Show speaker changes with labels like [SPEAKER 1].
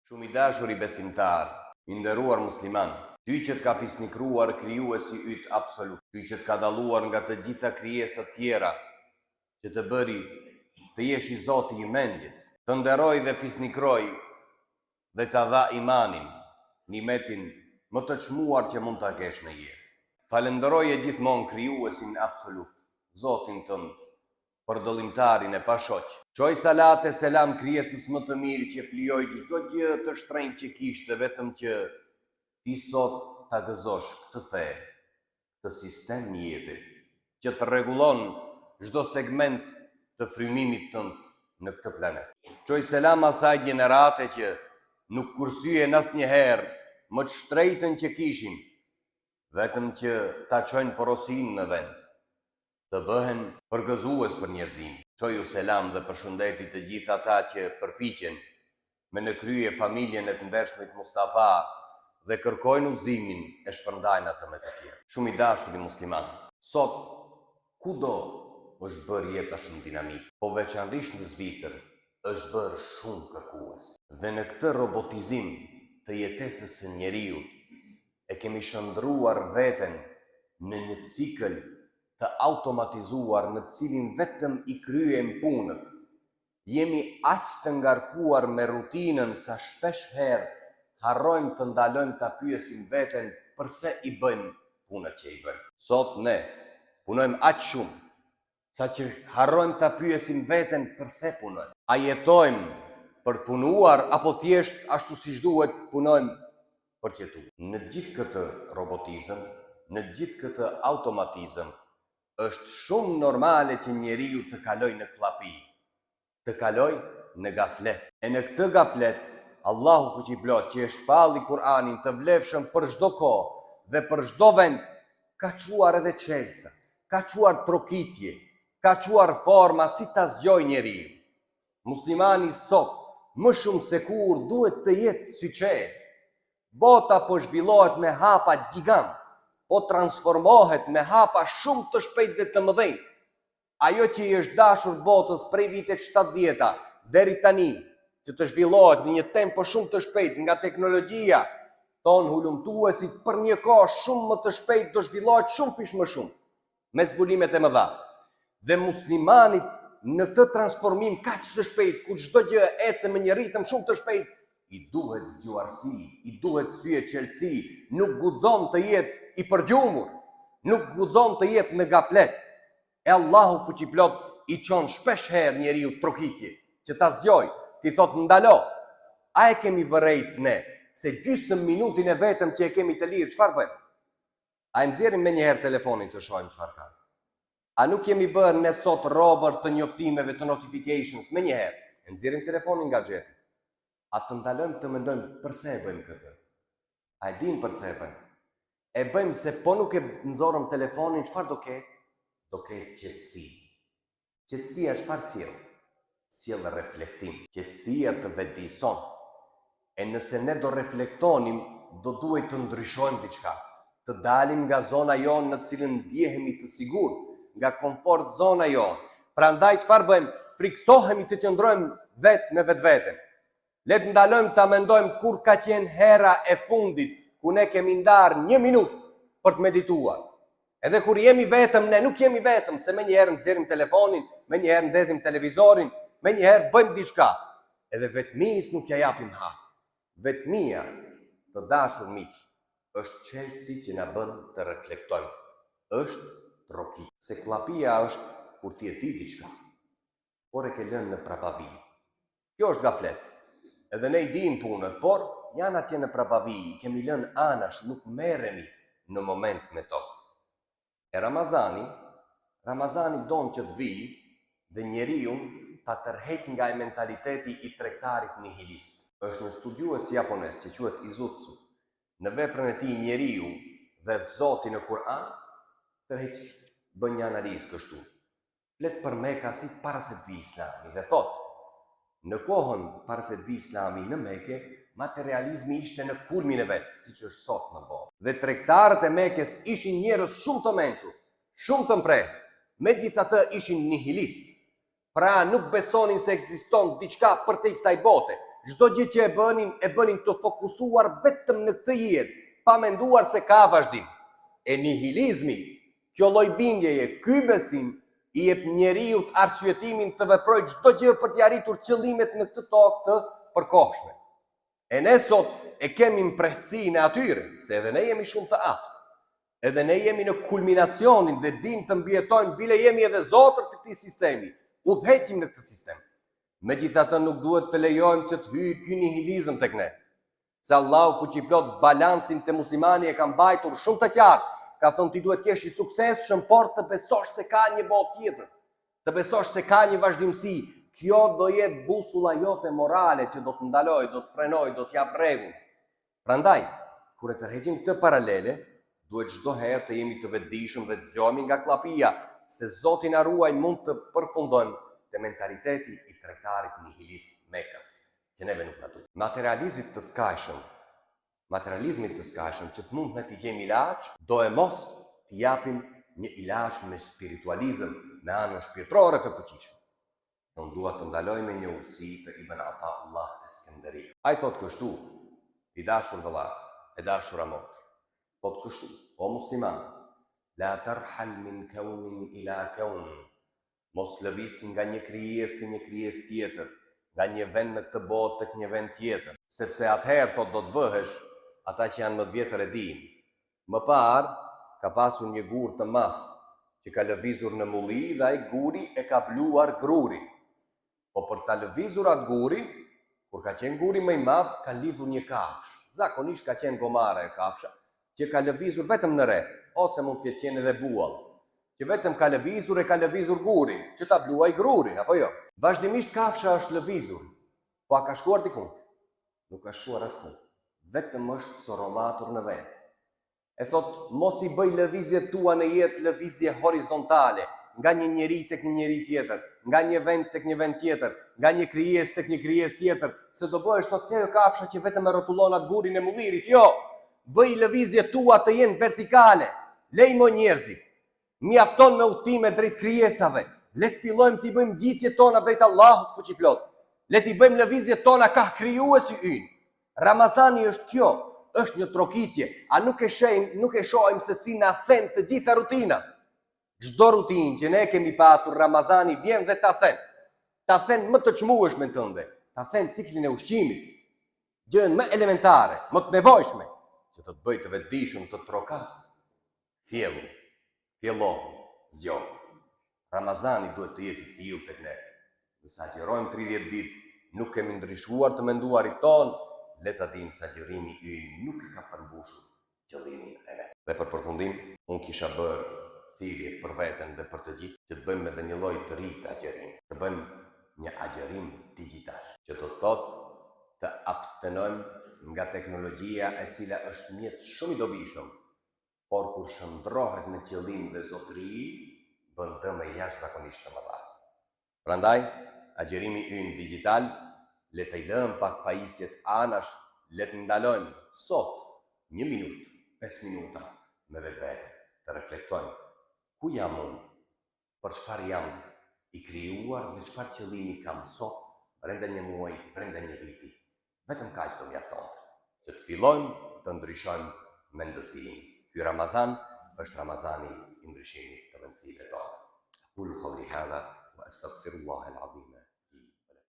[SPEAKER 1] Shumë i dashuri besimtar, i nderuar musliman, ty që të ka fisnikëruar Krijuesi yt absolut, ty që të ka dalluar nga të gjitha krijesat tjera, që të bëri të jesh i zoti i mendjes, të nderoi dhe fisnikëroi dhe ta dha imanin, nimetin më të çmuar që mund ta kesh në jetë. Falënderoje gjithmonë Krijuesin absolut, Zotin tënd, Përdëllimtarin e pashoq. Çoj salat e selam krijesës më të mirë që flijoi çdo gjë të shtrenjtë që kishte vetëm që ti sot ta gëzosh këtë fe, këtë sistem jete, që të rregullon çdo segment të frymimit tënd në këtë planet. Çoj selam asaj gjenerate që nuk kursyen asnjëherë më të shtrejtën që kishin, vetëm që ta çojnë porosinë në vend. Të bëhen përgëzues për njerëzimin. Çoju selam dhe përshëndetje të gjithë ata që përpiqen me në krye familjen e të ndershmit Mustafa dhe kërkojnë udhëzimin e shpërndajnë atë me të tjerë. Shumë i dashuri musliman, sot kudo është bërë jeta shumë dinamike, po veçanërisht në Zvicër është bërë shumë kërkuese. Dhe në këtë robotizim të jetesës së njeriut e kemi shndërruar veten në një cikël të automatizuar në të cilin vetëm i kryejmë punët. Jemi aq të ngarkuar me rutinën sa shpesh herë harrojmë të ndalojmë ta pyesim veten përse i bëjmë punët që i bëjmë. Sot ne punojmë aq shumë saqë harrojmë ta pyesim veten përse punojmë. A jetojmë për të punuar apo thjesht ashtu siç duhet punojmë për të jetuar? Në gjithë këtë robotizëm, në gjithë këtë automatizëm, është shumë normale që njeriu të kalojë në kllapi, të kalojë në gaflet. E në këtë gaflet, Allahu Fuqiplotë që e shpalli Kur'anin të vlefshëm për çdo kohë dhe për çdo vend, ka çuar edhe çelësa, ka çuar trokitje, ka çuar forma si ta zgjojë njeriun. Muslimani sot, më shumë se kurrë duhet të jetë syçelë. Bota po zhvillohet me hapa gjigant, po transformohet me hapa shumë të shpejtë dhe të mëdhenj. Ajo që i është dashur botës prej vitet shtatëdhjeta deri tani që të zhvillohet në një tempo shumë të shpejtë nga teknologjia, thonë hulumtuesit për një kohë shumë më të shpejtë do zhvillohet shumëfish më shumë me zbulimet e mëdha. Dhe muslimanit në këtë transformim kaq të shpejtë ku çdo gjë ecën me një ritëm shumë të shpejtë, i duhet zgjuarsi, i duhet syçelësi, nuk guxon të jetë i përgjumur, nuk guxon të jetë në gaflet. E Allahu fuqiplotë i çon shpesh herë njeriut trokitje, që ta zgjojë, t'i thotë ndalo. A e kemi vërejt ne se gjysëm minutin e vetëm që e kemi të lirë, çfarë bëjmë? A e nxjerrim menjëherë telefonin të shohim çfarë ka? A nuk jemi bërë ne sot robër të njoftimeve të notifications menjëherë? E nxjerrim telefonin nga xhepi. A të ndalojmë të mendojmë përse e bëjmë këtë? A e dimë përse e bëjmë? E bëjmë se po nuk e nxorëm telefonin, çfarë do ketë? Do ketë qetësi. Qetësia çfarë sjell? Sjell reflektim. Qetësia të vetëdijëson. E nëse ne do reflektonim, do duhej të ndryshojmë diçka, të dalim nga zona jonë në të cilën ndjehemi të sigurt, nga komfort zona jonë. Prandaj çfarë bëjmë? Frikësohemi të qëndrojmë vetë me vetveten. Le të ndalojmë ta mendojmë kur ka qenë hera e fundit ku ne kemi ndarë një minutë për të medituar. Edhe kur jemi vetëm, ne nuk jemi vetëm, se menjëherë nxjerrim telefonin, menjëherë ndezim televizorin, menjëherë bëjmë diçka. Edhe vetmisë nuk ia japim hak. Vetmia, të dashur miq, është çelësi që na bën të reflektojmë. Është trokitje. Se kllapia është kur ti e di diçka. por e ke lënë në prapavijë. Kjo është gaflet. Edhe ne i dimë punët, por janë atje në prapavijë, i kemi lënë anash, nuk merremi në moment me to. E Ramazani, Ramazani don që të vijë dhe njeriun ta tërheqë nga ai mentaliteti i tregtarit nihilist. Është një studiues japonez që quhet Izutsu. Në veprën e tij Njeriu dhe Zoti në Kur'an, tërheq bën një analizë kështu. Flet për mekasit para se të vijë Islami dhe thotë, Në kohën para se të vijë Islami në Meke, materializmi ishte në kulmin e vet, siç është sot në botë. Dhe tregtarët e Mekes ishin njerëz shumë të mençur, shumë të mprehtë, megjithatë ishin nihilistë. Pra nuk besonin se ekziston diçka përtej kësaj bote. Çdo gjë që e bënin, e bënin të fokusuar vetëm në këtë jetë, pa menduar se ka vazhdim. E nihilizmi, kjo lloj bindjeje, ky besim i jep njeriut arsyetimin të veprojë çdo gjë për t'i arritur qëllimet në këtë tokë të përkohshme. E ne sot e kemi mprehtësinë e atyre, se edhe ne jemi shumë të aftë. Edhe ne jemi në kulminacionin dhe dimë të mbijetojmë, bile jemi edhe zotër të këtij sistemi, udhëheqim në këtë sistem. Megjithatë nuk duhet të lejojmë që të hyjë ky nihilizëm tek ne. Se Allahu fuqiplotë balansin te muslimani e ka mbajtur shumë të qartë, ka thënë ti duhet të jesh i suksesshëm, por të besosh se ka një botë tjetër. Të besosh se ka një vazhdimësi, kjo do jetë busulla jote morale që do të ndalojë, do të frenojë, do të japë rregull. Prandaj, kur e tërheqim këtë paralele, duhet çdo herë të jemi të vetëdijshëm dhe të zgjohemi nga kllapia, se Zoti na ruaj mund të përfundojmë te mentaliteti i tregtarit nihilist mekas, që neve nuk na duhet. Materializit të skajshëm, materializmit të skajshëm që të mund ne t'i gjejmë ilaç, doemos t'i japim një ilaç me spiritualizëm, me anën shpirtërore të fuqishme. Dhe unë dua të ndaloj me një urtësi të Ibn Ataullah Eskenderi. Ai thotë kështu, i dashur vëlla, e dashura motër, thotë kështu, o musliman, la terhal min kaunin ila kaun, Mos lëviz nga një krijesë te një krijesë tjetër, nga një vend në këtë botë tek një vend tjetër. Sepse atëherë, thotë, do të bëhesh, ata që janë më të vjetër e dinë. Më parë, ka pasur një gur të madh, që ka lëvizur në mulli dhe ai guri e ka bluar grurin. Po për ta lëvizur atë gurin, kur ka qenë guri më i madh, kanë lidhur një kafshë. Zakonisht ka qenë gomare kafsha, që ka lëvizur vetëm në rreth, ose mund të ketë qenë edhe buall, që vetëm ka lëvizur e ka lëvizur gurin, që ta bluajë grurin, apo jo? Vazhdimisht kafsha është lëvizur, po a ka shkuar dikund? Nuk ka shkuar askund, vetëm është sorollatur në vend. E thotë, mos i bëj lëvizjet tua në jetë lëvizje horizontale, nga një njeri tek një njeri tjetër, nga një vend tek një vend tjetër, nga një krijesë tek një krijesë tjetër, se do bëhesh thotë si ajo kafsha që vetëm e rrotullon atë gurin e mullirit. Jo! Bëj lëvizjet tua të jenë vertikale. Lej mo njerëzit. Mjafton me udhëtime drejt krijesave. Le të fillojmë t'i bëjmë ngjitjet tona drejt Allahut fuqiplotë. Le t'i bëjmë lëvizjet tona kah krijuesi ynë. Ramazani është kjo, është një trokitje. A nuk e shejmë, nuk e shohim se si na then të gjitha rutinat. Çdo rutinë që ne kemi pasur Ramazani vjen dhe ta then. Ta then më të çmueshmen tënde, ta then ciklin e ushqimit. Gjënë më elementare, më të nevojshme, që të të bëjë të vetëdijshëm të trokasë. Kthjellu, kthjellohu, zgjohu. Ramazani duhet të jetë i tillë tek ne. Nëse agjërojmë 30 ditë, nuk kemi ndryshuar të menduarit tonë, le ta dimë se agjërimi ynë nuk e ka përmbushur qëllimin e vet. Dhe për përfundim, unë kisha bërë thirrje për veten dhe për të gjithë që të bëjmë edhe një lloj të ri të agjërimit, të bëjmë një agjërim digjital, që do të thotë të abstenojmë nga teknologjia e cila është mjet shumë i dobishëm, por kur shndërrohet në qëllim dhe zotëri, bën dëme jashtëzakonisht të mëdha. Prandaj, agjërimi ynë digjital, le t'i lëmë pak pajisjet anash, le të ndalojmë sot një minutë, pesë minuta me vetveten, të reflektojmë, ku jam unë, për çfarë jam i krijuar dhe çfarë qëllimi kam sot, brenda një muaji, brenda një viti. Vetëm kaq do mjaftonte, që të fillojmë të ndryshojmë mendësinë. Ky Ramazan është Ramazani i ndryshimit të mendësive tona. Aqulu qawli hadha wa astaghfirullaha al-azim.